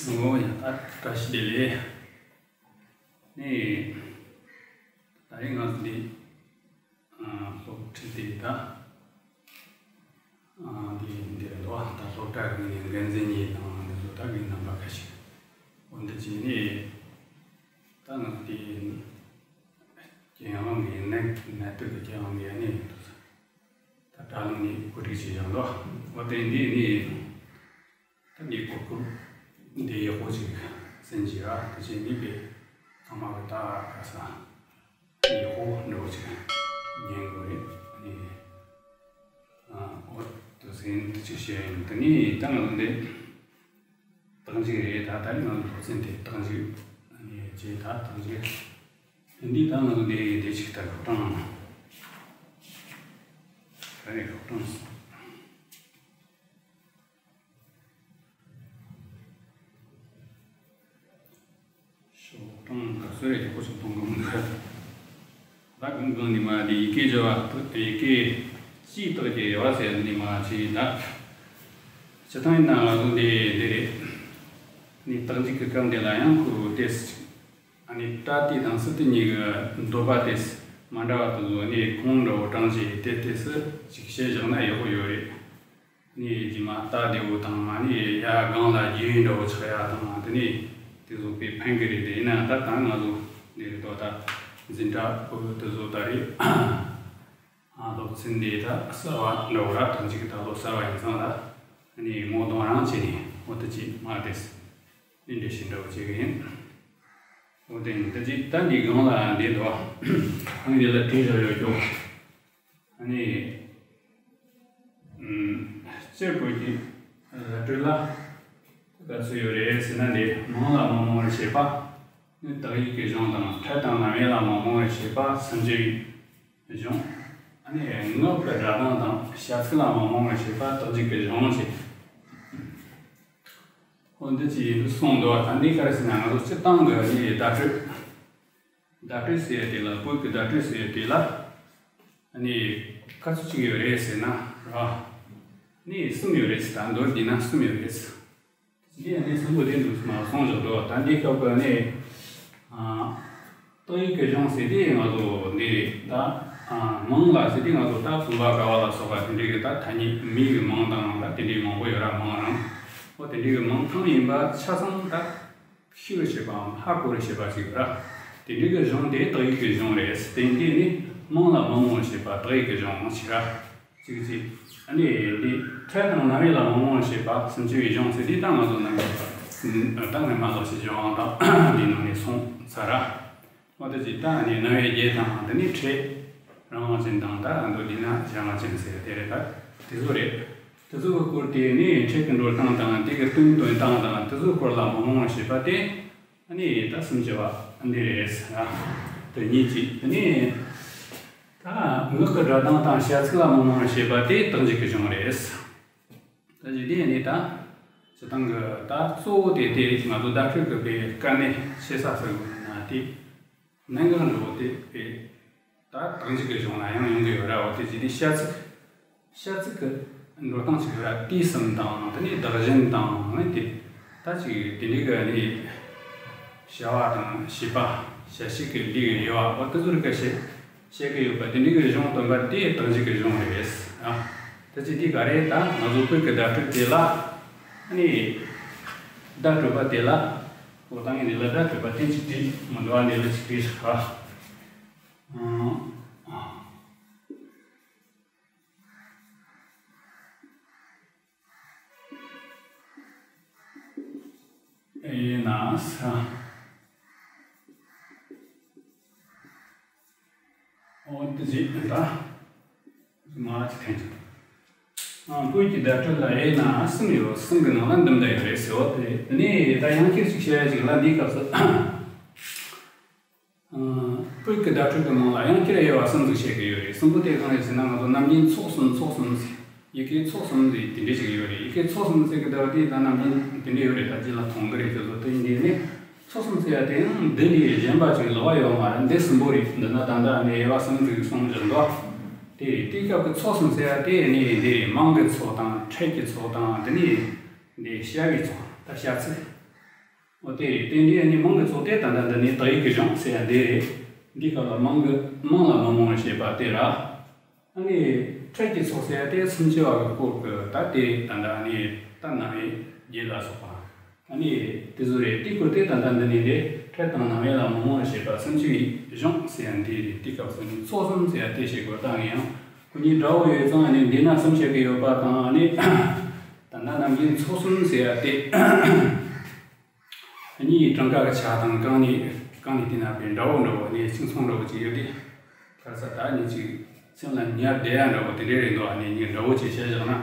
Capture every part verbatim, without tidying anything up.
ཨོ་ཡ། ད་བཀྲ་ཤིས་བདེ་ལེགས། ནི། ད་རིང་ང་ཚོ་འདི། ཨ། སློབ་ཁྲིད་དེ་ད། ཨ། འདི་འདི་རེད་འདུག་ད་སློབ་གྲྭ་གི་ནི་འགན་འཛིན་གཉིས་དང་འདི་ཚོ་ད་གི་རྣམ་པ་ཁ་ཤས། འོ་འདི་བྱས་ནི། ད་ང་ཚོ་འདི། རྒྱལ་དབང་གི་གནས་གནས་སྟོད་ཀྱི་རྒྱལ་དབང་གི་གནས་ཡིན་འདུག་ད་དྲ་ལམ་ནས་གོ་སྒྲིག་བྱས་བཞག་འདུག་འོ་དེ་འདི་ནི། ད་འདི་གོ་སྐབས་འདི་ཡག་པོ་ཅིག་ཟིན་གྱི་ར། དེ་བཞིན་འདི་པའི་ཚང་མ་གི་ད་ག་ས་ཡག་པོ་འདྲ་བོ་ཅིག་ཉན་དགོས་རེད། ཨ་ནི། ཨ། འོ་དེ་ཟིན་དེ་ཅིག་བཤད་ཡིན། དེ་ནི་ད་ང་ཚོ་འདི་རྟགས་འཇུག་རེད། ད་ད་ནི་ང་ཚོ་སློབ་ཚན་དེ་རྟགས་འཇུག་ཨ་ནི་བྱས། ད་རྟགས་འཇུག་དེ་འདི་ད་ང་ཚོ་འདི་འདི་ཅིག་ད་ཤོག་གྲངས། ད་ནི་ཤོག་གྲངས། ཤོག་གྲངས་ག་ཚོད་རེད། ཡག་པོ་ཞིག་མཐོང་གི་མི་འདུག་ད་གང་གང་ནི་མ་དེ་ཡི་གེ་སྦྱོར་བ། ཡི་གེ་སྤྱིའི་རྟགས་ཀྱི་དབྱེ་བ་ཟེར་ནི་མ་བྱས། ད་སྤྱིར་བཏང་ཡིན་ན་ང་ཚོ་འདི་འདི་རེད། ནི་རྟགས་འཇུག་གི་སྐབས་འདི་ལ་ཡང་ཁོ་ཏོག་ཙམ། ཨ་ནི་པྲ་ཏི་དང་སུ་ཏི་གཉིས་ཀྱི་འདོད་པ་ཏོག་ཙམ་མ་འདྲ་བ་དེ་ཚོ་ནི་གང་འདྲ་བོ་དྲངས་བྱས་ཏེ་ཏོག་ཙམ་ཅིག་བཤད་བཞག་ན་ཡག་པོ་ཡོད་རེད། ནི་རྗེས་མ་རྟ་རྡེའུ་དང་། ཨ་ནི་ཡ་སྒང་ལ་རྒྱུ་འདྲ་བོ་ཆགས་ཡ་དང་། དེ་ནི་དེ་ཚོ་དཔེ་ཕན་གི་རེད། དེ་ཡིན་ན་ད་ད་ང་ཚོ་འདི་རེད་དོ། ད་འཛིན་གྲྭ་བོད་དེ་ཚོ་ད་རེད། ཨ། སློབ་ཚན་འདི་ད་གསར་བ་འདྲ་བོ་ར། ཐམས་ཅད་ཀྱི་ད་ལོ་གསར་བ་ཡིན་ཙང་ལ། ཨ་ནི་ངོ་གདོང་རང་བྱས་ནས་འོ་ད་ཅིག་མ་དེ་འདི་འདྲ་ཞིག་འདྲ་བོ་བྱེད་གི་ཡིན། འོ་དེ་ཡིན། ད་ཅིག་ད་འདི་སྒང་ལ་འདི་འདུག་ཨ་ནི་འདི་ལ་བྲིས་བཞག་ཡོད་ཀྱོ། ཨ་ནི། ཨམ། སྤྱིར་བོད་ཀྱི་བརྡ་སྤྲོད་ལ་ག་ཚོད་ཡོད་རེད་ཟེར་ན། འདི་མིང་ལ་མི་རྨོངས་པར་བྱེད་པ་ནི་དག་ཡིག་གི་གཞུང་དང་། ཕྲད་དང་རྣམ་དབྱེ་ལ་མི་རྨོངས་པར་བྱེད་པ་སུམ་ཅུ་ཡི་གཞུང་། ཨ་ནི་ངག་གི་སྒྲ་གདངས་དང་བྱ་ཚིག་ལ་མི་རྨོངས་པར་བྱེད་པ་རྟགས་འཇུག་གི་གཞུང་ཞེས། འོ་འདི་ཅི་ཡིན་གསུངས་འདུག་ད་འདི་ག་རེ་ཟེར་ན། ང་ཚོ་སྤྱིར་བཏང་གི་ནི་བརྡ་སྤྲོད། བརྡ་སྤྲོད་ཟེར་ཡ་དེ་ལ། བོད་ཀྱི་བརྡ་སྤྲོད་ཟེར་ཡ་དེ་ལ་ནི་ག་ཚོད་ཅིག་ཡོད་རེད་ཟེར་ན་ར། ནི་གསུམ་ཡོད་རེད་ཟེར། ད་མདོར་བསྡུས་ན་གསུམ་ཡོད་རེད་ཟེར། འདི་ཡང་ནི་གསུམ་པོ་དེ་འདུག་མ་གསུངས་བཞག་འདུག་ད་འདི་སྐབས་ཀྱི་ནི། ཨ། རྟགས་ཡིག་གི་གཞུང་ཟེར་དེ་ང་ཚོ་འདི་རེད། ད། ཨ། མིང་ལ་ཟེར་དེ་ང་ཚོ་ད་བུམ་པ་ཀ་བ་ལ་སོགས་པ་དེ་འདྲའི་གི་ད་ཐ་སྙད་མི་ཡི་མིང་དང་ད་དེ་འདྲའི་མང་པོ་ཡོད་ར། མིང་རང་འོ་དེ་འདྲའི་གི་མིང་ཐང་ཡིན་པ་ཆ་ཚང་ད་ཤེས་པར་བྱེད་པའམ་ཧ་གོ་བར་བྱེད་པ་ཅིག་ཡོད་ར། དེ་འདྲའི་གི་གཞུང་དེ་རྟགས་ཡིག་གི་གཞུང་རེད། དེ་འདི་ནི་མིང་ལ་མི་རྨོངས་བྱེད་པ་རྟགས་ཡིག་གི་གཞུང་ཞིག་ར། གཅིག་གཅིག་ཨ་ནི་འདི་ཕྲད་དང་རྣམ་དབྱེ་ལ་མི་རྨོངས་བྱེད་པ་སུམ་ཅུ་པའི་གཞུང་ཟེར་དེ་ད་ང་ཚོ་རྣམ་དབྱེ་ད་སྔོན་མ་ལ་ཞིག་གཞུང་དང་འདི་ནང་ནས་སོང་ཚར་ར། འོ་དེ་ཅིག་ད་ནི་རྣམ་དབྱེ་བརྒྱད་དང་། དེ་ནི་ཕྲད་རང་དབང་ཅན་དང་། ད་མདོར་བསྡུས་ན་གཞན་དབང་ཅན་ཟེར་དེ་རེད། ད་དེ་ཚོ་རེད། དེ་ཚོ་གི་སྐོར་དེ་ནི་ཕྲད་ཀྱི་འགྲོ་སྟངས་དང་། དེ་གི་དོན་སྟོན་སྟངས་དང་། དེ་ཚོའི་སྐོར་ལ་མི་རྨོངས་བྱེད་པ་དེ་ཨ་ནི་ད་སུམ་ཅུ་པ་འདི་རེད་ཟེར། དེ་གཉིས་ཅིག་དེ་ནི་ད་ངག་གི་སྒྲ་གདངས་དང་བྱ་ཚིག་ལ་མི་རྨོངས་བྱེད་པ་དེ་རྟགས་འཇུག་གི་གཞུང་རེད། ད་ཅི་དེ་ནི་ད་སྤྱིར་བཏང་གི་ད་གཙོ་བོ་དེ་དེ་ང་ཚོ་བརྡ་སྤྲོད་ཀྱི་དཔེ་དཀའ་གནད་ཆེ་ས་ཟེར་དགོས་ན་དེ། གནད་འགག་འདྲ་བོ་དེ་དཔེ་ད་རྟགས་འཇུག་གི་གཞུང་ལ་ཡང་ཡོང་གི་ཡོད་ར། འོ་དེ་ཅི་དེ་བྱ་ཚིག་བྱ་ཚིག་གི་འགྲོ་སྟངས་ཅིག་ཡོད་ར། དུས་གསུམ་དང་། དེ་ནས་བདག་གཞན་དང་། ཨ་ནི་དེ་ད་ཅིག་དེ་འདྲའི་གི་ནི་བྱ་བ་དང་བྱེད་པ། བྱ་བྱེད་ཀྱི་ལས་ཀྱི་དབྱེ་བ། འོ་དེ་ཚོ་རིགས་ཀ་བཤད་བཤད་ཀྱི་ཡོད་པ་དེ་འདྲའི་གི་གཞུང་སྟོན་པ་དེ་རྟགས་འཇུག་གི་གཞུང་རེད་ཟེར། ཨ། ད་ཅི་དེ་ག་རེ་ད་ང་ཚོ་བོད་ཀྱི་བརྡ་སྤྲོད་དེ་ལ་ཨ་ནི་བརྡ་སྤྲོད་པ་དེ་ལ། འོ་ད་ངས་འདི་ལ་བརྡ་སྤྲོད་པ་དེ་ཅིག་བྲིས་མི་འདུག་ཨ། འདི་ལ་ཅིག་བྲིས་ཤག་ཨ། ཨེ་ན་ས། འོ་དེ་ཅིག་ད་མ་ཅིག་ཐེན་ཅིག་ཨ། བོད་ཀྱི་བརྡ་སྤྲོད་ལ་ཨེ་ན་གསུམ་ཡོད། གསུམ་གྱི་ནང་ལ་འདི་འདྲ་ཡོད་རེད་ཟེར་བ་དེ་རེད། དེ་ནས་ད་ཡང་བསྐྱར་ཅིག་བཤད་ཡ་ཅིག་ལ་འདིའི་སྐབས་སུ། ཨ། བོད་ཀྱི་བརྡ་སྤྲོད་ཀྱི་ནང་ལ་ཡང་བསྐྱར་དབྱེ་བ་གསུམ་ཟིག་བཤད་ཀྱི་ཡོད་རེད། གསུམ་པོ་དེ་གང་རེད་ཟེར་ན། ང་ཚོ་རྣམ་དབྱེ་ཚོགས་གསུམ། ཚོགས་གསུམ་ཟེར། ཡི་གེ་ཚོགས་གསུམ་ཟེར་དེ་འདྲ་ཞིག་ཡོད་རེད། ཡི་གེ་ཚོགས་གསུམ་ཟེར་གི་ལྟ་བ་དེ་ད་རྣམ་དབྱེ་དེ་འདྲ་ཡོད་རེད། ད་རྗེས་ལ་མཐོང་གི་རེད། ཁྱོད་ཚོ་དེ་འདི་ནི་ཚོགས་གསུམ་ཟེར་ཡ་དེ་ཡང་འདི་ལས་གཞན་པ་ཅིག་ལོགས་ཡོད་མ་རེད། འདི་གསུམ་པོ་རེད། འདི་ན་ད་ལྟ་ནས་དབྱེ་བ་གསུམ་ཟིག་གསུངས་བཞག་འདུག་དེ་རེད། དེའི་སྐབས་ཀྱི་ཚོགས་གསུམ་ཟེར་ཡ་དེ་ནི་འདི་རེད། མིང་གི་ཚོགས་དང་། ཕྲད་ཀྱི་ཚོགས་དང་། དེ་ནི་འདི་བྱ་བའི་ཚོགས། ད་བྱ་ཚིག་འོ་དེ་རེད། དེ་འདྲའི་ཨ་ནི་མིང་གི་ཚོགས་དེ་ད་ལྟ་འདི་ནས་དག་ཡིག་གི་གཞུང་ཟེར་ཡ་འདི་རེད། འདི་སྐབས་ལ་མིང་གི་མིང་ལ་མི་རྨོངས་པར་བྱེད་པ་དེ་ར། ཨ་ནི་ཕྲད་ཀྱི་ཚོགས་ཟེར་ཡ་དེ་སུམ་ཅུ་པ་གི་སྐོར་གི་ད་དེ་ད་ལྟ་ཨ་ནི་ད་རྣམ་དབྱེ་བརྒྱད་ལ་སོགས་པ། ཨ་ནི་དེ་ཚོ་རེད། དེའི་སྐོར་དེ་ད་ལྟ་འདི་ནས་རེད། ཕྲད་དང་རྣམ་དབྱེ་ལ་མི་རྨོངས་པར་བྱེད་པ་སུམ་ཅུ་པའི་གཞུང་ཟེར་ཡ་འདི་རེད། དེ་སྐབས་སུ་ནི་ཚོགས་གསུམ་ཟེར་ཡ་དེ་བཤད་དགོས། ད་ངས་ཡང་ཁོ་གཉིས་འདྲ་བོ་ཡོད་ཙང་ཨ་ནི་འདི་ན་གསུམ་བཤད་གི་ཡོད་པ་དང་། ཨ་ནི་ད་ལྟ་ནམ་རྒྱུན་ཚོགས་གསུམ་ཟེར་ཡ་དེ། གཉིས་གྲངས་ཀ་གི་ཆ་དང་། གང་ནས་གང་ནས་བལྟས་ན་དཔེ་འདྲ་བོ་འདྲ་བོ་ནས་གཅིག་མཚུངས་འདྲ་བོ་ཅིག་ཡོད་དེ། ག་རེ་ཟེར། ད་ནི་ཅིག་སེམས་ལ་ཉར་བསྡད་ཡ་འདྲ་བོ་དེ་འདྲ་རེད་འདུག་ཨ་ནི་གཉིས་འདྲ་བོ་ཅིག་བཤད་བཞག་ན།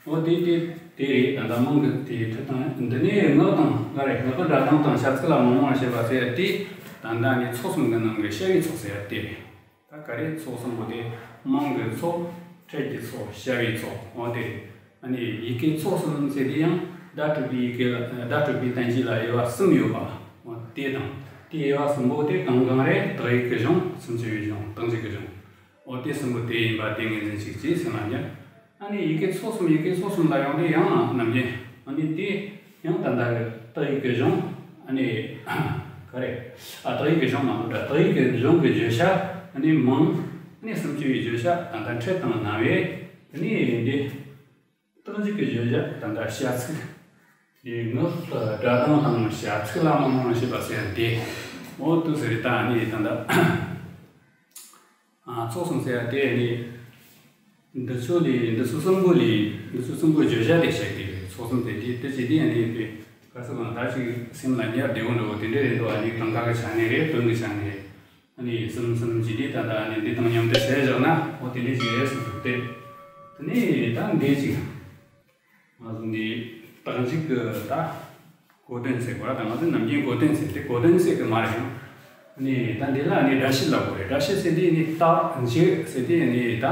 འོ་དེ་དེ་དེ་རེད། ད་ལྟ་མིང་གི་དེ་ཕྲད་དང་། འདི་ནས་ངག་དང་ག་རེ། ངག་གི་སྒྲ་གདངས་དང་བྱ་ཚིག་ལ་མི་རྨོངས་པར་བྱེད་པ་ཟེར་ཡ་དེ། ད་ལྟ་ནི་ཚོགས་གསུམ་གི་ནང་གི་བྱ་བའི་ཚོགས་ཟེར་ཡ་དེ་རེད། ད་ག་རེ། ཚོགས་གསུམ་པོ་དེ་མིང་གི་ཚོགས། ཕྲད་ཀྱི་ཚོགས། བྱ་བའི་ཚོགས། འོ་དེ་རེད། ཨ་ནི་ཡི་གེ་ཚོགས་གསུམ་ཟེར་དེ་ཡང་བརྡ་སྤྲོད་པའི་ཡི་གེ་ལ། བརྡ་སྤྲོད་པའི་རྟེན་གཞི་ལ་དབྱེ་བ་གསུམ་ཡོད་པ། འོ་དེ་དང་། དེའི་དབྱེ་བ་གསུམ་པོ་དེ་གང་གང་རེད། དག་ཡིག་གི་གཞུང་། སུམ་ཅུ་པའི་གཞུང་། རྟགས་འཇུག་གི་གཞུང་། འོ་དེ་གསུམ་པོ་དེ་ཡིན་པ་དེ་ངོས་འཛིན་ཅིག་བྱས་ཟིན་ལ་ཉར། ཨ་ནི་ཡི་གེ་ཚོགས་གསུམ། ཡི་གེ་ཚོགས་གསུམ་ལ་ཡོང་དུས་ཡང་ནམ་རྒྱུན་ཨ་ནི་དེ་ཡང་ད་ལྟ་གི་དག་ཡིག་གི་གཞུང་། ཨ་ནི་ག་རེ། ཨ། དག་ཡིག་གི་གཞུང་མ་གཏོགས་ད་དག་ཡིག་གི་གཞུང་གི་བརྗོད་བྱ། ཨ་ནི་མིང་། ཨ་ནི་སུམ་ཅུ་པའི་བརྗོད་བྱ་ད་ལྟ་ཕྲད་དང་རྣམ་དབྱེ། ཨ་ནི་འདི་རྟགས་འཇུག་གི་བརྗོད་བྱ་ད་ལྟ་བྱ་ཚིག་དེ་ངག་གི་སྒྲ་གདངས་དང་བྱ་ཚིག་ལ་མི་རྨོངས་པར་བྱེད་པ་ཟེར་ཡ་དེ། འོ་དེ་ཟེར། ད་ཨ་ནི་ད་ལྟ། ཨ། ཚོགས་གསུམ་ཟེར་ཡ་དེ་ནི། འདི་ཚོ་ལས། འདི་ཚོ་གསུམ་པོ་ལས། འདི་ཚོ་གསུམ་པོའི་བརྗོད་བྱ་དེ་བཤད་ཀྱི་རེད། ཚོགས་གསུམ་དེ་འདི་དེ་བྱས་དུས་ཨ་ནི་དཔེ་ག་རེ་ཟེར་དགོས་ན། ད་ཅིག་སེམས་ལ་ཉར་བསྡད་དགོས་འདྲ་བོ་དེ་འདྲ་རེད་འདུག་ཨ་ནི་གྲངས་ཀ་གི་ཆ་ནས་རེད། དོན་གྱི་ཆ་ནས་རེད། ཨ་ནི་གསུམ་གསུམ་བྱས་དུས་ད་ལྟ་ཨ་ནི་འདི་དང་མཉམ་དུ་བྱས་བཞག་ན། འོ་དེ་འདྲ་ཅིག་རེད་ཟེར་དུས་དེ། དེ་ནས་ད་འདི་ཅིག་ང་ཚོ་འདི་རྟགས་འཇུག་གི་ད་གོ་དོན་ཟེར་དགོས་ར། ད་ང་ཚོ་ནམ་རྒྱུན་གོ་དོན་ཟེར་དེ་གོ་དོན་ཟེར་གི་མ་རེད། ཡང་ནི་ད་འདི་ལ་ནི་སྒྲ་བཤད་ལབ་དགོས་རེད། སྒྲ་བཤད་ཟེར་དེ་ནི་རྟགས་འཇུག་ཟེར་དེ་ནི་ད་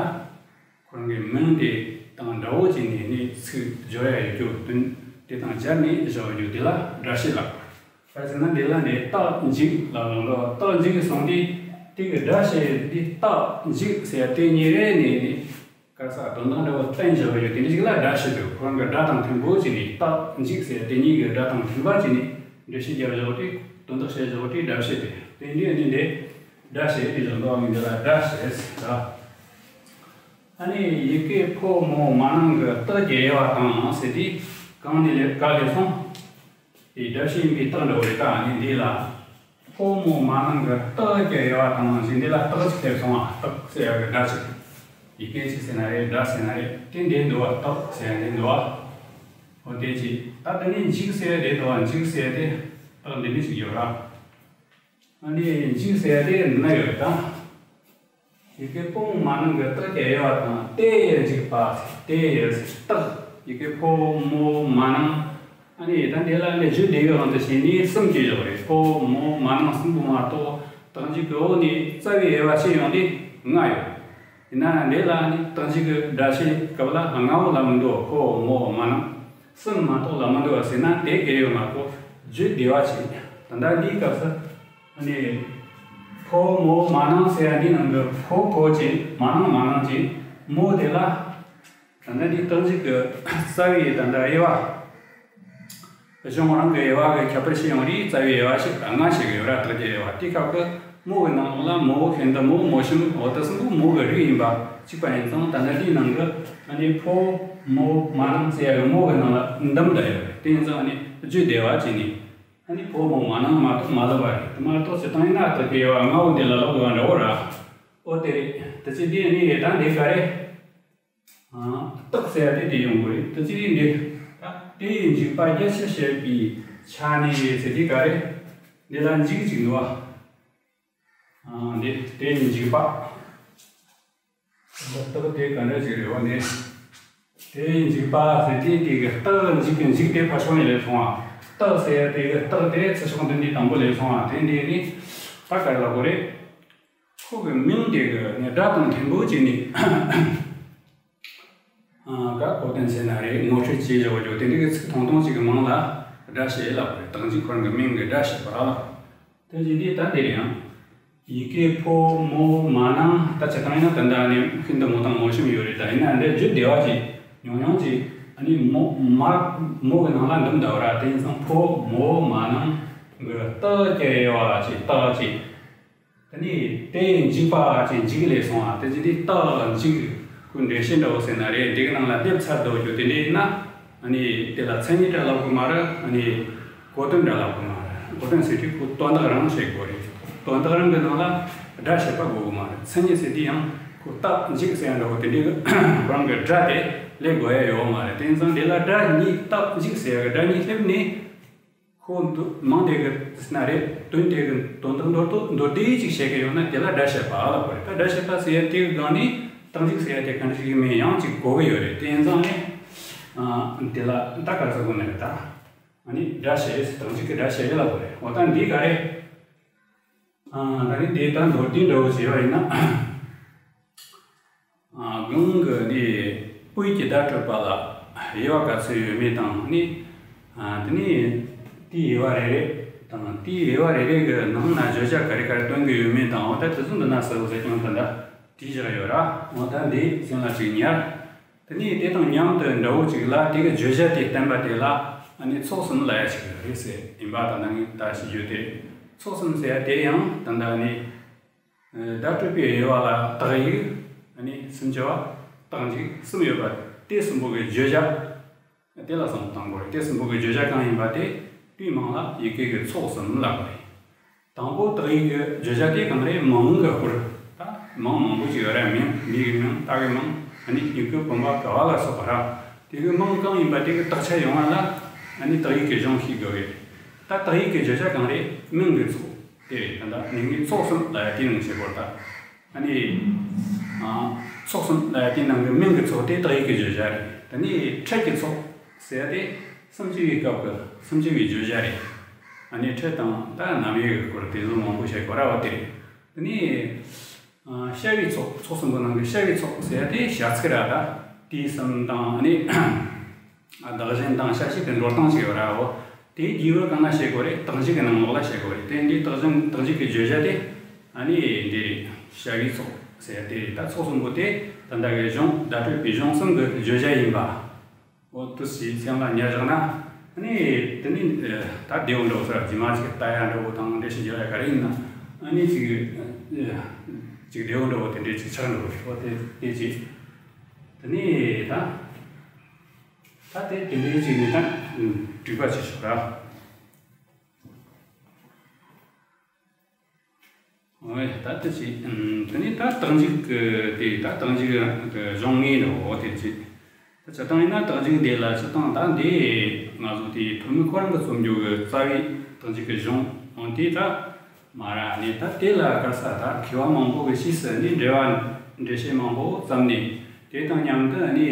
ཁོ་རང་གི་མིང་དེ་དང་འདྲ་བོ་བྱས་ནས་ནི་ཚིག་སྦྱོར་ཡ་ཡོད་རྒྱུ། དོན་དེ་དང་སྦྱར་ནས་བཞག་རྒྱུ་དེ་ལ་སྒྲ་བཤད་ལབ་དགོས་རེད། ག་རེ་ཟེར་ན་འདི་ལ་ནི་རྟགས་འཇུག་ལབ་ལབ་འགྲོ། རྟགས་འཇུག་གི་སོང་དུས་དེ་གི་སྒྲ་བཤད་དེ་རྟགས་འཇུག་ཟེར་ཡ་དེ་གཉིས་རེད་ནི་ནི། ག་རེ་ཟེར། དོན་དག་འདྲ་བོ་བསྟན་བཞག་ཡོད་དེ་འདྲ་ཞིག་ལ་སྒྲ་བཤད་དགོས། ཁོ་རང་གི་སྒྲ་དང་མཐུན་པོ་བྱས་ནས། རྟགས་འཇུག་ཟེར་དེ་གཉིས་ཀྱི་སྒྲ་དང་མཐུན་པ་བྱས་ནས་འགྲེལ་བཤད་རྒྱབ་བཞག་དུས། དོན་དག་བཤད་བཞག་དུས་སྒྲ་བཤད་དེ། དེ་འདྲའི་ནི་འདི་སྒྲ་བཤད་དེ་བཞག་འདུག་ཨ་ནི་འདི་ལ་སྒྲ་བཤད་ཟེར། ཨ་ནི་ཡི་གེ་ཕོ་མོ་མ་ནང་གི་རྟགས་ཀྱི་དབྱེ་བ་དང་ཟེར་དུས་གང་ནས་ལེ་ག་ལེ་སོང་། དེ་སྒྲ་བཤད་ཡིན་པའི་རྟགས་འདྲ་བོ་རེད། ད་ཨ་ནི་འདི་ལ་ཕོ་མོ་མ་ནང་གི་རྟགས་ཀྱི་དབྱེ་བ་དང་ཟེར། འདི་ལ་རྟགས་ཅིག་སླེབས་སོང་ཨ། རྟགས་ཟེར་ཡ་གི་སྒྲ་ཅིག་ཡི་གེ་ཅིག་ཟེར་ན་རེད། སྒྲ་ཟེར་ན་རེད། དེ་འདི་འདུག་བ། རྟགས་ཟེར་ཡ་འདི་འདུག་བ། འོ་དེ་ཅིག་ད་དེ་ནས་འཇུག་ཟེར་ཡ་དེ་འདུག་བ། འཇུག་ཟེར་ཡ་དེ་རྟགས་འདི་འདྲ་ཅིག་ཡོད་ར། ཨ་ནི་འཇུག་ཟེར་ཡ་དེ་ན་ཡོད་ད། ཡི་གེ་ཕོ་མོ་མ་ནང་གི་རྟགས་ཀྱི་དབྱེ་བ་དང་། དེ་ཡི་འཇུག་པ། དེ་ཡི་རྟགས། ཡི་གེ་ཕོ་མོ་མ་ནང་། ཨ་ནི་ད་འདི་ལ་ནི་བརྗོད་བདེ་བའི་དབང་དུ་བྱས་ནས་གསུམ་གྱིས་བཞག་རེད། ཕོ་མོ་མ་ནང་གསུམ་པོ་མ་གཏོགས་རྟགས་འཇུག་གི་འོག་ནས་རྩ་བའི་དབྱེ་བ་ཕྱེ་ཡོང་དུས་ལྔ་ཡོད། ཡིན་ན་འདི་ལ་ནི་རྟགས་འཇུག་གི་སྒྲ་བཤད་སྐབས་ལ་ལྔ་བོ་ལ་མི་འདུག་ཕོ་མོ་མ་ནང་གསུམ་མ་གཏོགས་ལ་མི་འདུག་ཟེར་ན་དེ་གལ་ཡོད་མ་གཏོགས་བརྗོད་བདེ་བ་བྱེད། ད་ལྟ་འདིའི་སྐབས་སུ། ཨ་ནི། ཕོ་མོ་མ་ནང་ཟེར་ཡ་འདི་ནང་གི་ཕོ་ཕོ་ཅན། མ་ནང་མ་ནང་ཅན། མོ་དེ་ལ། ད་ནི་འདི་རྟགས་འཇུག་གི་རྩ་བའི་ད་ལྟ་དབྱེ་བ། གཞུང་རང་གི་དབྱེ་བ་གི་ཁྱད་པར་ཕྱེ་ཡོང་དུས་རྩ་བའི་དབྱེ་བ་ཞིག་ལྔ་ཞིག་ཡོད་ར། རྟགས་ཀྱི་དབྱེ་བ། དེའི་སྐབས་ཀྱི་མོ་གི་ནང་ལ་མོ། ཤིན་ཏུ་མོ། མོ་གཤམ། འོ་དེ་གསུམ་པོ་མོ་གི་རིགས་ཡིན་པ་གཅིག་པ་ཡིན་ཙང་། ད་ནི་འདིའི་ནང་གི་ཨ་ནི་ཕོ་མོ་མ་ནང་ཟེར་ཡ་གི་མོ་གི་ནང་ལ་འདུམ་འདྲ་ཡོད་རེད། དེ་ཡིན་ཙང་ཨ་ནི་བརྗོད་བདེ་བ་བྱས་ནས། ཨ་ནི་ཕོ་མོ་མ་ནང་མ་གཏོགས་མ་ལབ་པ་རེད། དེ་མ་གཏོགས་སྤྱིར་བཏང་ཡིན་ན་རྟགས་ཀྱི་དབྱེ་བ་ལྔ་བོ་འདི་ལ་ལབ་དགོས་པ་འདྲ་བོ་ར། ཨོ་དེ་རེད། དེ་ཚེ་འདི་ནི་ད་འདི་ག་རེད། ཨ། རྟགས་ཟེར་ཡ་དེ་དེ་ཡོང་དགོས་རེད། དེ་ཚེ་འདི་ད་དེ་ཡི་འཇུག་པ་རྒྱ་ཆེར་བཤད་པའི་ཆ་ནས་ཟེར་དེ་ག་རེད། འདི་ལ་འཇུག་ཅིག་འདུག་བ། ཨ། འདི་དེ་ཡི་འཇུག་པ། རྟགས་དེ་ག་འདྲ་ཞིག་རེད་བ་ནི། དེ་ཡི་འཇུག་པ་ཟེར་དུས་དེ་གི་རྟགས་འཇུག་གི་འཇུག་དེ་ཕར་ཕྱོགས་ནས་སླེབས་སོང་བ། རྟགས་ཟེར་ཡ་དེ་གི་རྟགས་དེ་ཚུར་ཕྱོགས་འདི་ནས་དང་པོ་སླེབས་སོང་བ། དེ་འདི་ནི་ད་ག་རེ་ལབ་དགོས་རེད། ཁོ་གི་མིང་དེ་གི་ནི་སྒྲ་དང་མཐུན་པོ་བྱས་ནས། ཨ། ག་གོ་དོན་ཟེར་ན་རེད། ངོ་སྤྲོད་བྱས་བཞག་རྒྱུ་དེ་འདྲ་གི་ཚིག་ཐུང་ཐུང་ཅིག་གི་མིང་ལ་སྒྲ་བཤད་ལབ་དགོས་རེད། རྟགས་འཇུག་ཁོ་རང་གི་མིང་གི་སྒྲ་བཤད་པ་ར་ལ། དེ་བཞིན་དུ་ད་འདིར་ཡང་། ཡི་གེ་ཕོ་མོ་མ་ནང་། ད་སྤྱིར་བཏང་ཡིན་ན་ད་ལྟ་ནི་ཤིན་ཏུ་མོ་དང་མོ་གཤམ་ཡོད་རེད། ད་ཡིན་ན་འདི་བརྗོད་བདེ་བ་ཅིག་ཉུང་ཉུང་ཅིག་ཨ་ནི་མོ་མ་མོ་གི་ནང་ལ་འདུམ་འདྲ་བ་ར། དེ་ཡིན་ཙང་ཕོ་མོ་མ་ནང་ གི་རྟགས་ཀྱི་དབྱེ་བ་ཅིག་རྟགས་ཅིག་དེ་ནས་དེ་འཇིག་པ་ཅིག་འཇིག་ལས་སོང་བ་དེ་ཅི་དེ་རྟགས་འཇིག་ཁོའི་འགྲེལ་བཤད་འདྲ་བོ་ཟེར་ན་རེད། འདི་གི་ནང་ལ་སླེབས་ཚར་འདུག་རྒྱུ་དེ་འདྲ་ཡིན་ན། ཨ་ནི་དེ་ལ་མཚན་ཉིད་འདྲ་ལབ་དགོས་མ་རེད། ཨ་ནི་གོ་དོན་འདྲ་ལབ་དགོས་མ་རེད། གོ་དོན་ཟེར་དུས་ཁོ་དོན་དག་རང་བཤད་དགོས་རེད། དོན་དག་རང་གི་ནང་ལ་སྒྲ་བཤད་པ་དགོས་དགོས་མ་རེད། མཚན་ཉིད་ཟེར་དུས་ཡང་ཁོ་རྟགས་འཇིག་ཟེར་ཡ་འདྲ་བོ་དེ་འདྲའི་ཁོ་རང་གི་སྒྲ་དེ་ལས་དགོས་ཡ་ཡོད་མ་རེད། དེ་ཡིན་ཙང་དེ་ལ་སྒྲ་གཉིས་རྟགས་འཇིག་ཟེར་ཡ་གི་སྒྲ་གཉིས་སླེབས་ནས། ཁོ་འདུ་མང་དེ་གི་ཟེར་ན་རེད། དོན་དེ་གི་དོན་དག་མདོར་བསྡུས་མདོར་བསྡུས་ཅིག་བཤད་གི་ཡོད་ན་དེ་ལ་སྒྲ་བཤད་པ་ལབ་དགོས་རེད། ད་སྒྲ་བཤད་པ་ཟེར་ཡ་དེ་གི་སྒང་ནས་རྟགས་འཇིག་ཟེར་ཡ་དེ་ག་འདྲ་ཞིག་ཡིན་མིན་ཡང་ཅིག་གོ་གི་ཡོད་རེད། དེ་ཡིན་ཙང་ནས་ཨ་དེ་ལ་ད་ག་རེ་ཟེར་དགོས་ནི་རེད། ད་ཨ་ནི་སྒྲ་བཤད་ཡས་རྟགས་འཇིག་གི་སྒྲ་བཤད་ཡས་ལབ་དགོས་རེད། འོ་ད་འདི་ག་རེད། ཨ་ད་ནི་འདི་ད་མདོར་བསྡུས་འདྲ་བོ་བྱས་པ་ཡིན་ན། ཨ་གང་གི་ནི་དཔེ་གི་བརྡ་སྤྲོད་པ་ལ་དབྱེ་བ་ག་ཚོད་ཡོད་མེད་དང་ནི། ཨ་དེ་ནི་དེའི་དབྱེ་བ་རེ་རེ་དང་དེའི་དབྱེ་བ་རེ་རེ་གི་ནང་ན་བརྗོད་བྱ་ག་རེ་ག་རེ་སྟོན་གི་ཡོད་མེད་དང་། འོ་ད་དེ་ཚོ་འདི་ན་གསལ་བོ་ཟེར་ཀྱང་ད་ལྟ་བྲིས་བཞག་ཡོད་ར། འོ་ད་འདི་སེམས་ལ་ཅིག་ཉར། དེ་ནི་དེ་དང་མཉམ་དུ་འདྲ་བོ་ཅིག་ལ་དེ་གི་བརྗོད་བྱ་དེ་བསྟན་པ་དེ་ལ་ཨ་ནི་ཚོགས་གསུམ་ལབ་ཡ་ཅིག་ཡོད་རེད་ཟེར་ཡིན་པ། ད་ནང་ད་ཞིག་བརྗོད་དེ་ཚོགས་གསུམ་ཟེར་ཡ་དེ་ཡང་ད་ལྟ་ནི། བརྡ་སྤྲོད་པའི་དབྱེ་བ་ལ་དག་ཡིག་ཨ་ནི་སུམ་ཅུ་པ། རྟགས་འཇིག་གསུམ་ཡོད་པ། དེ་གསུམ་པོ་གི་བརྗོད་བྱ་དེ་ལ་བསམ་བློ་གཏོང་དགོས་རེད། དེ་གསུམ་པོ་གི་བརྗོད་བྱ་གང་ཡིན་པ་དེ་དེའི་མིང་ལ་ཡི་གེ་གི་ཚོགས་གསུམ་ལབ་དགོས་རེད། དང་པོ་དག་ཡིག་གི་བརྗོད་བྱ་དེ་གང་རེད། མིང་གི་སྐོར། ད་མིང་མང་པོ་ཅིག་ཡོད་རེད། མིང་མི་གི་མིང་རྟགས་ཀྱི་མིང་ཨ་ནི་ཡི་གེ་བུམ་པ་ག་བ་ལ་སོགས་པ་ར། དེ་གི་མིང་གང་ཡིན་པ་དེ་གི་དག་ཆ་ཡོང་བ་ལ་ཨ་ནི་དག་ཡིག་གི་གཞུང་ཤེས་དགོས་རེད། ད་དག་ཡིག་གི་བརྗོད་བྱ་གང་རེད། མིང་གི་ཚོགས། དེ་རེད། ད་ལྟ་མིང་གི་ཚོགས་གསུམ་ལབ་ཡ་དེའི་ནང་བྱེད་སྐོར་ད། ཨ་ནི། ཨ་ཚོགས་གསུམ་ལབ་ཡ་དེའི་ནང་གི་མིང་གི་ཚོགས་དེ་དག་ཡིག་གི་བརྗོད་བྱ་རེད། ད་ནི་ཕྲད་ཀྱི་ཚོགས་ཟེར་ཡ་དེ་སུམ་ཅུ་པའི་སྐབས་ཀྱི་སུམ་ཅུ་པའི་བརྗོད་བྱ་རེད། ཨ་ནི་ཕྲད་དང་ད་རྣམ་དབྱེ་གི་སྐོར་དེ་ཚོ་མང་པོ་བཤད་དགོས་ར་བ་དེ་རེད། ད་ནི། ཨ་བྱ་བའི་ཚོགས། ཚོགས་གསུམ་པོ་ནང་གི་བྱ་བའི་ཚོགས་ཟེར་ཡ་དེ་བྱ་ཚིག་ར། ད་དུས་གསུམ་དང་ཨ་ནི། ཨ་བདག་གཞན་དང་བྱ་བྱེད་ཀྱི་འགྲོ་སྟངས་ཤིག་ཡོད་ར་འོ། དེའི་རྒྱས་པར་གང་ན་བྱེད་དགོས་རེད། རྟགས་འཇིག་གི་ནང་ལོགས་ལ་བྱེད་དགོས་རེད། དེ་འདི་རྟགས་འཇིག་རྟགས་འཇིག་གི་བརྗོད་བྱ་དེ་ཨ་ནི་འདི་རེད། བྱ་བའི་ཚོགས་ཟེར་དེ་རེད། ད་ཚོགས་གསུམ་པོ་དེ་ད་ལྟ་གི་གཞུང་བརྡ་སྤྲོད་པའི་གཞུང་གསུམ་གི་བརྗོད་བྱ་ཡིན་པ། འོ་དུ་ཞིག་སེམས་ལ་ཉར་བཞག་ན། ཨ་ནི་དེ་ནི་ད་བདེ་བོ་འགྲོ་ས་རྗེས་མ་ཅིག་ལྟ་ཡ་འགྲོ་བོ་དང་འགྲེལ་བཤད་རྒྱག་ཡ་ག་རེ་ཡིན་ན། ཨ་ནི་ཅིག་ཅིག་བདེ་བོ་འགྲོ་བོ་དེ་འདྲས་ཅིག་ཆགས་འགྲོ་བོ་རེད། འོ་དེ་དེ་ཅིག་དེ་ནི་ད། ད་དེ་དེ་འདྲའི་ཅིག་ནི་ད་འགྲིག་པ་ཅིག་ཞིག་ར། འོ་ད་དེ་ཅིག་དེ་ནི་ད་རྟགས་འཇིག་གི་དེ་ད་རྟགས་འཇིག་གི་གཞུང་ངེས་འགྲོ་འོ་དེ་ཅིག་ད་སྤྱིར་བཏང་ཡིན་ན་རྟགས་འཇིག་འདི་ལ་སྤྱིར་བཏང་ད་འདི་ང་ཚོ་དེ་ཐོན་མི་ཁོ་རང་གི་རྩོམ་རྒྱུ་གི་རྩ་བའི་རྟགས་འཇིག་གི་གཞུང་འོ་དེ་ད་མ་ར་ནི་ད་དེ་ལ་དཀར་ས་ད་མཁས་པ་མང་པོ་གི་ཕྱིས་སུ་ནི་འགྲེལ་བ་འགྲེལ་བཤད་མང་པོ་བརྩམས་ནས་དེ་དང་མཉམ་དུ་ནི་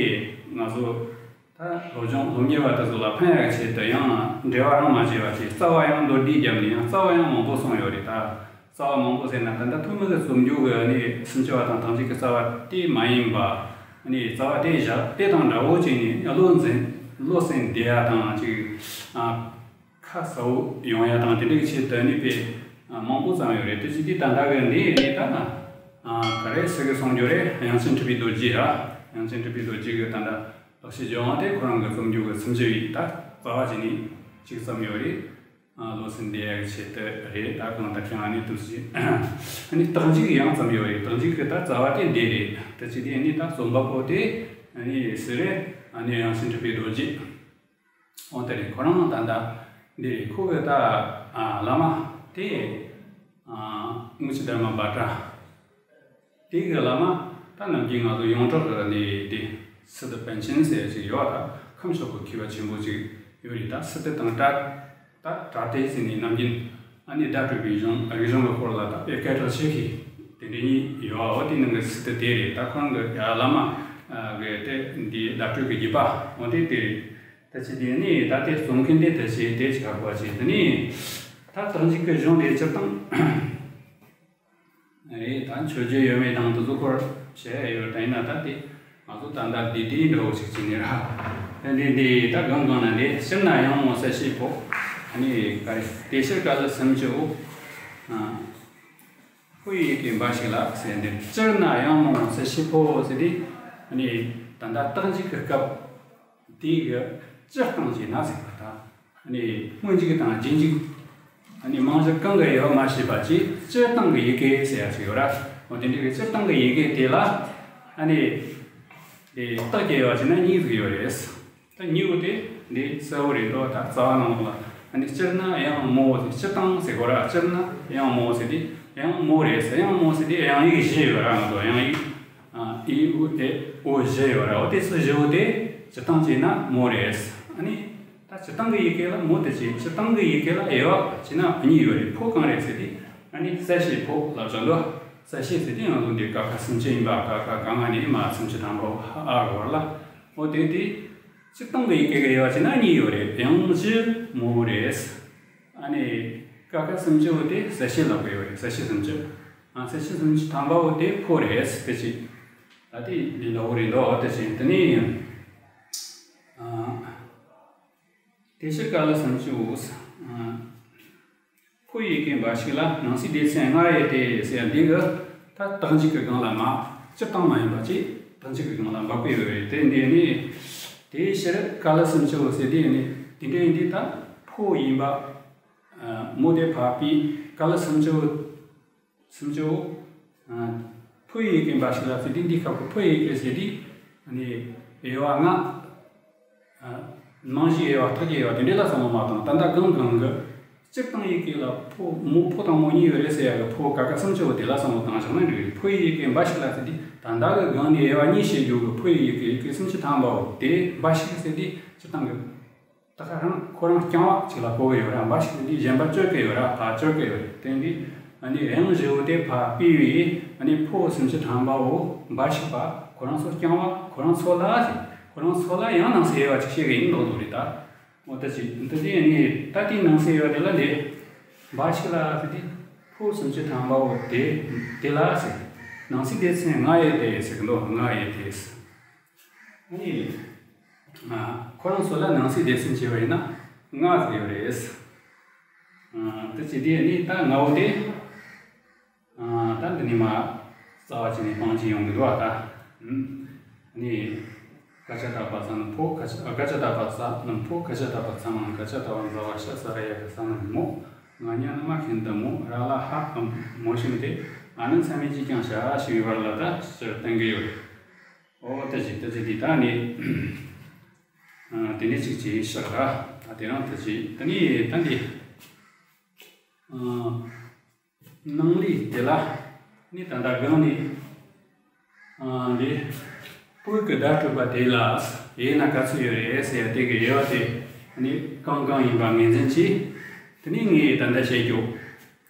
ང་ཚོ། ད་སློབ་སྦྱོང་སློབ་གཉེར་བ་དེ་ཚོ་ལ་ཕན་ཡག་ཆེད་དུ་ཡང་འགྲེལ་བ་རང་མ་བྱས་པ་བྱས་རྩ་བ་ཡང་མདོར་བསྡུས་བརྒྱབ་ནས་ཡང་རྩ་བ་ཡང་མང་པོ་གསུངས་ཡོད་རེད། ད་རྩ་བ་མང་པོ་ཟེར་ན་ད་ལྟ་ཐོན་མི་གི་རྩོམ་རྒྱུ་གི་ནི་སུམ་ཅུ་པ་དང་རྟགས་འཇིག་གི་རྩ་བ་དེ་མ་ཡིན་པ་ནི་རྩ་བ་དེ་བཞག་དེ་དང་འདྲ་བོ་བྱས་ནས་བློ་འཛིན་བློ་སེམས་བདེ་ཡ་དང་ཅིག་ཨ་ཁ་གསལ་བོ་ཡོང་ཡ་དང་དེ་འདྲ་གི་ཆེད་དུ་ནི་དཔེ་མང་པོ་བརྩམས་ཡོད་རེད། དེ་ཅི་དེ་ད་ལྟ་གི་འདི་ནི་ད་ན་ག་རེ་ཟེར་གི་གསུང་རྒྱུ་རེད། དབྱངས་ཅན་གྲུབ་པའི་རྡོ་རྗེ་ར། དབྱངས་ཅན་གྲུབ་པའི་རྡོ་རྗེ་གི་ད་ལྟ། ལག་ཤེས་ལྗོན་དབང་དེ་ཁོ་རང་གི་རྩོམ་རྒྱུ་གི་སུམ་ཅུ་པའི་ད་རྩ་བ་ཅིག་ནས་ཅིག་བརྩམས་ཡོད་རེད། ཨ་བློ་སེམས་བདེ་ཡག་གི་ཆེད་དུ་རེད། ད་གང་ལྟར་ཀྱང་ཨ་ནི་དུ་ཞིག་ཨ་ནི་རྟགས་འཇིག་ཡང་བརྩམས་ཡོད་རེད། རྟགས་འཇིག་གི་ད་རྩ་བ་དེ་འདི་རེད། ད་ཅི་དེ་ཨ་ནི་ད་རྩོམ་པ་པོ་དེ་ཨ་ནི་སུ་རེད། ཨ་ནི་དབྱངས་ཅན་གྲུབ་པའི་རྡོ་རྗེ། འོ་དེ་རེད། ཁོ་རང་ད་ལྟ་འདི་རེད། ཁོ་གི་ད་ཨ་བླ་མ་དེ་ཨ་དངུལ་ཆུ་དར་མ་བྷ་དྲ། དེ་གི་བླ་མ་ད་ནམ་རྒྱུན་ང་ཚོ་ཡོངས་གྲགས་ཀྱི་ནི་དེ་སི་ཏུ་པཎ་ཆེན་ཟེར་ཅིག་ཡོད་པ། ད་ཁམས་ཕྱོགས་ཀྱི་མཁས་པ་ཆེན་པོ་ཅིག་ཡོད་རེད། ད་སི་ཏུ་དང་པྲ་ད་པྲ་ཏི་ཟེར་ནས་ནམ་རྒྱུན་ཨ་ནི་བརྡ་སྤྲོད་པའི་གཞུང་རིག་གཞུང་གི་སྐོར་ལ་ད་དཔེ་སྐད་གྲགས་ཆེ་གི་དེ་འདྲ་གཉིས་ཡོད་པ། འོ་དེ་ནང་གི་སི་ཏུ་དེ་རེད། ད་ཁོ་རང་གི་ཡ་བླ་མ་གི་དེ་འདི་བརྡ་སྤྲོད་ཀྱི་རྒྱུད་པ་འོ་དེ་དེ་རེད། ད་ཅི་དེ་ནི་ད་དེ་རྩོམ་མཁན་དེ་ད་ཅི་དེ་ཅི་ག་གོ་ཅི་དེ་ནི་ད་རྟགས་འཇིག་གི་གཞུང་དེ་སྤྱིར་བཏང་རེད། ད་མཆོད་བརྗོད་ཡོད་མེད་དང་དེ་ཚོ་སྐོར་བཤད་ཡ་ཡོད། ད་ཡིན་ན་ད་དེ་ང་ཚོ་ད་ལྟ་བདེ་ལྡན་འདྲ་བོ་ཞིག་བྱས་ནས་ར། ད་འདི་འདི་ད་གང་གང་ན་འདི་སྤྱིར་ན་ཡང་མོ་ས་ཤི་ཕོ། ཨ་ནི་ག་རེ་དེ་ཕྱིར་ག་ལ་སེམས་ཀྱི་འོ། ཨ་ཁོ་ཡི་གི་འབའ་ཞིག་ལ་ཟེར་འདི། སྤྱིར་ན་ཡང་མོ་ས་ཤི་ཕོ་ཟེར་དེ། ཨ་ནི་ད་ལྟ་རྟགས་འཇིག་གི་སྐབས་དེ་གི་སྤྱིར་བཏང་བྱས་ན་ཟེར་བ་ད། ཨ་ནི་སྔོན་འཇིག་དང་རྗེས་འཇིག་ཨ་ནི་རྨང་གཞི་གང་གི་དབྱེ་བ་མ་ཕྱེས་པ་ཅིག་སྤྱིར་བཏང་གི་ཡི་གེ་ཟེར་ཡ་ཅིག་ཡོད་ར། འོ་དེ་འདྲའི་གི་སྤྱིར་བཏང་གི་ཡི་གེ་དེ་ལ་ཨ་ནི་དེ་རྟགས་ཀྱི་དབྱེ་བ་བྱས་ན་གཉིས་ཟིག་ཡོད་རེད། ད་གཉིས་པོ་དེ་འདི་གསལ་བོ་རེད་འདུག་ད་རྩ་བ་ནང་ལ་ཨ་ནི་སྤྱིར་ན་དབྱངས་མོ་ཟེར། སྤྱིར་བཏང་ཟེར་གོ་ར། སྤྱིར་ན་དབྱངས་མོ་ཟེར་དུས་དབྱངས་མོ་རེད་ཟེར། དབྱངས་མོ་ཟེར་དུས་དབྱངས་ཡིག་བཞི་ཡོད་ར། ང་ཚོ་དབྱངས་ཡིག་ཨ་ཨི་ཨུ་ཨེ་ཨོ་བཞི་ཡོད་ར། འོ་དེ་ཚོ་བཞི་བོ་དེ་སྤྱིར་བཏང་བྱས་ན་མོ་རེད། ཨ་ནི་ད་སྤྱིར་བཏང་གི་ཡི་གེ་ལ་མོ་དེ་བྱས། སྤྱིར་བཏང་གི་ཡི་གེ་ལ་དབྱེ་བ་བྱས་ན་གཉིས་ཡོད་རེད། ཕོ་གང་རེད་ཟེར་དུས་ཨ་ནི་གསལ་བྱེད་ཕོ་ལབ་བྱ་འདུག་གསལ་བྱེད་ཟེར་དུས་ང་ཚོ་འདི་ཀ་ཁ་སུམ་ཅུ་ཡིན་པ། ཀ་ཁ་ག་ང་ནས་མ་སུམ་ཅུ་ཐམ་པ་ཨ་བར་ལ། འོ་དེ་དེ་སྤྱིར་བཏང་གི་ཡི་གེ་གི་དབྱེ་བ་བྱས་ན་གཉིས་ཡོད་རེད། དབྱངས་བཞི་མོ་རེད། ཨ་ནི་ཀ་ཁ་སུམ་ཅུ་བོ་དེ་གསལ་བྱེད་ལབ་གི་ཡོད་རེད། གསལ་བྱེད་སུམ་ཅུ། ཨ་གསལ་བྱེད་སུམ་ཅུ་ཐམ་པ་བོ་དེ་ཕོ་རེད། དེ་ཅི་ད་དེ་འདི་འདྲ་བོ་རེད་འདུག་དེ་ཅི་དེ་ནས་ཨ་དེ་ཕྱིར་ཀ་ལ་སུམ་ཅུ་བོ་ཨ་ཕོ་ཡི་གེ་འབའ་ཞིག་ལ་ནང་གསེས་སྡེ་ཚན་ལྔ་ཡོད་དེ་ཟེར་ཡ་འདི་གི་ད་རྟགས་འཇུག་གི་སྒང་ལ་མ་སྤྱིར་བཏང་མ་ཡིན་པ་ཅིག་རྟགས་འཇུག་གི་སྒང་ལ་འབབ་ཀྱི་ཡོད་རེད། དེ་འདི་ནི་དེའི་ཕྱིར་ཀ་ལ་སུམ་ཅུ་བོ་ཟེར་དེ་ནི་དེ་འདྲ་ཡིན་དུས་ད་ཕོ་ཡིན་པ་མོ་དེ་ཕར་ཕུད། ཀ་ལ་སུམ་ཅུ་བོ་སུམ་ཅུ་བོ་ཕོ་ཡི་གེ་འབའ་ཞིག་ལ་ཟེར་དུས་འདི་ཁ་ཁོ་ཕོ་ཡི་གེ་ཟེར་དུས་ཨ་ནི་དབྱེ་བ་ལྔ། རྨང་གཞིའི་དབྱེ་བ། རྟགས་ཀྱི་དབྱེ་བ་དེ་འདྲ་ལ་བསམ་བློ་མ་བཏང་། ད་ལྟ་གང་གང་གི་སྤྱིར་བཏང་ཡི་གེ་ལ་ཕོ་མོ་ཕོ་དང་མོ་གཉིས་ཡོད་རེད་ཟེར་ཡ་གི་ཕོ་ཀ་ཁ་སུམ་ཅུ་བོ་དེ་ལ་བསམ་བློ་བཏང་བཞག་ན་འགྲིག་རེད། ཕོ་ཡི་གེ་འབའ་ཞིག་ལ་ཟེར་དུས་ད་ལྟ་གི་སྒང་ནས་དབྱེ་བ་གཉིས་བཤད་རྒྱུ་གི་ཕོ་ཡི་གེ་ཡི་གེ་སུམ་ཅུ་ཐམ་པ་བོ་དེ་འབའ་ཞིག་ཟེར་དུས་སྤྱིར་བཏང་གི་ད་ག་རང་ཁོ་རང་རྐྱང་བ་ཅིག་ལ་གོ་གི་ཡོད་ར། འབའ་ཞིག་འདི་གཞན་པ་བཅོས་ཀྱི་ཡོད་ར། ཕར་བཅོས་ཀྱི་ཡོད་རེད། དེ་འདི་ཨ་ནི་དབྱངས་བཞི་བོ་དེ་ཕར་ཕུད་པའི་ཨ་ནི་ཕོ་སུམ་ཅུ་ཐམ་པ་བོ་འབའ་ཞིག་པ་ཁོ་རང་ཚོ་རྐྱང་བ་ཁོ་རང་ཚོ་ལ་ཟེར། ཁོ་རང་ཚོ་ལ་ཡང་ནང་གསེས་དབྱེ་བ་ཅིག་བཤད་གི་ཡིན་མདོག་མདོག་རེད་ད། འོ་ད་ཅི་འདི་དེ་ཨ་ནི་ད་དེའི་ནང་གསེས་དབྱེ་བ་དེ་ལ་འདི་འབའ་ཞིག་ལ་ཟེར་དེ་ཕོ་སུམ་ཅུ་ཐམ་པ་བོ་དེ་དེ་ལ་ཟེར། ནང་གསེས་སྡེ་ཚན་ལྔ་ཡོད་དེ་ཟེར་གི་འདུག་ལྔ་ཡོད་དེ་ཟེར། ཨ་ནི། ཨ་ཁོ་རང་ཚོ་ལ་ནང་གསེས་སྡེ་ཚན་བྱས་པ་ཡིན་ན་ལྔ་ཟིག་ཡོད་རེད། ཨ་དེ་བྱས་དུས་ཨ་ནི་ད་ལྔ་བོ་དེ། ཨ་ད་འདི་ནས་མར་རྩ་བ་བྱས་ནས་སྤང་བྱས་ཡོང་གི་འདུག་ཨ་ད། ཨ་ནི། ཀ་ཅ་ད་པ་ཙ་ན་ཕོ། ཀ་ཅ་ཨ་ཀ་ཅ་ད་པ་ཙ་ན་ཕོ། ཀ་ཅ་ད་པ་ཙ་མ། ཀ་ཅ་ད་པ་ཛ་བ་ཤ་ས་ར་ཡ་ག་ས་ན་མོ། ང་ཉ་ན་མ་ཁན་ད་མོ། ར་ལ་ཧ་མོ་ཤིན་ཏེ། ཨ་ནི་མཚན་མེད་ཀྱིས་ཀྱང་བྱ་ཞེས་པའི་བར་ལ་ད་སྤྱིར་བསྟན་གྱི་ཡོད། ཨོ་ད་ཅིག་ད་ཅིག་འདི་ད་ནི། ཨ་དེ་ནས་ཅིག་ཅིག་ཤག་ར། ཨ་དེ་རང་ད་ཅིག་ད་ནི་ད་འདི། ཨ་ནང་ལས་དེ་ལ་ནི་ད་ལྟ་གང་ནས། ཨ་འདི། སྤོས་ཀྱི་བརྡ་སྤྲོད་པ་དེ་ལ་དབྱེ་ན་ག་ཚོད་ཡོད་རེད་ཟེར་ཡ་དེ་གི་དབྱེ་བ་དེ་ནི་གང་གང་ཡིན་པ་ངོས་འཛིན་གྱིས། དེ་ནས་ངས་ད་ལྟ་བཤད་རྒྱུ།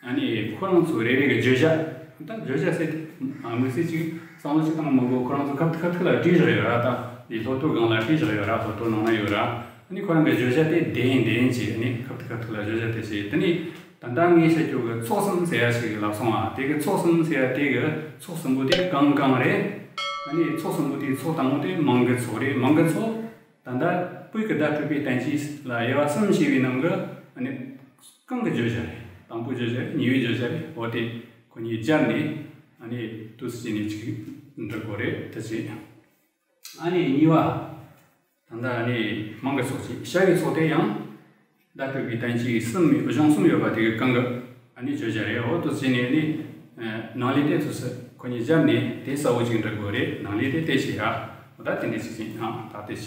ཨ་ནི་ཁོ་རང་ཚོ་རེ་རེ་གི་བརྗོད་བྱ། ད་བརྗོད་བྱ་ཟེར་དེ་དམིགས་བསལ་ཅིག་བསམ་བློ་ཅིག་བཏང་མི་དགོས། ཁོ་རང་ཚོ་ཁ་ཐུག་ཁ་ཐུག་ལ་བྲིས་བཞག་ཡོད་ར། ད་འདི་སློབ་ཕྲུག་སྒང་ལ་བྲིས་བཞག་ཡོད་ར། སློབ་ཕྲུག་ནང་ན་ཡོད་ར། ཨ་ནི་ཁོ་རང་གི་བརྗོད་བྱ་དེ་བདེན་བདེན་བྱས། ཨ་ནི་ཁ་ཐུག་ཁ་ཐུག་ལ་བརྗོད་བྱ་དེ་བྱས། དེ་ནི་ད་ལྟ་ངས་བཤད་རྒྱུ་གི་ཚོགས་གསུམ་ཟེར་ཡ་ཞིག་ལབ་སོང་ཨ། དེ་གི་ཚོགས་གསུམ་ཟེར་ཡ་དེ་གི་ཚོགས་གསུམ་པོ་དེ་གང་གང་རེད། ཨ་ནི་ཚོགས་གསུམ་པོ་དེའི་ཚོགས་དང་པོ་དེ་མིང་གི་ཚོགས་རེད། མིང་གི་ཚོགས། ད་ལྟ་སྤོས་ཀྱི་བརྡ་སྤྲོད་པའི་བསྟན་བཅོས་ལ་དབྱེ་བ་གསུམ་ཕྱེ་བའི་ནང་གི་ཨ་ནི་གང་གི་བརྗོད་བྱ་རེད། དང་པོའི་བརྗོད་བྱ་རེད། གཉིས་པའི་བརྗོད་བྱ་རེད། འོ་དེ་ཁོ་གཉིས་སྦྱར་ནས་ཨ་ནི་དུས་སུ་བྱས་ནས་ཅིག་འབྲི་དགོས་རེད། ད་ཅི་ཨ་ནི་གཉིས་པ། ད་ལྟ་ཨ་ནི་མིང་གི་ཚོགས་ཅིག་བྱ་བའི་ཚོགས་དེ་ཡང་བརྡ་སྤྲོད་པའི་བསྟན་བཅོས་གསུམ་གཞུང་གསུམ་ཡོད་པ་དེ་གི་གང་གི་ཨ་ནི་བརྗོད་བྱ་རེད། འོ་དུས་སུ་བྱས་ནས་ཨ་ནི་ནང་ལས་དེ་དུས་སུ་ཁོ་གཉིས་སྦྱར་ནས་དེ་གསལ་བོ་ཅིག་འབྲི་དགོས་རེད། ནང་ལས་དེ་དེ་བྱས་ཡ། འོ་ད་དེ་འདྲ་ཅིག་ཡིན་ཨ། ད་དེ་བྱས།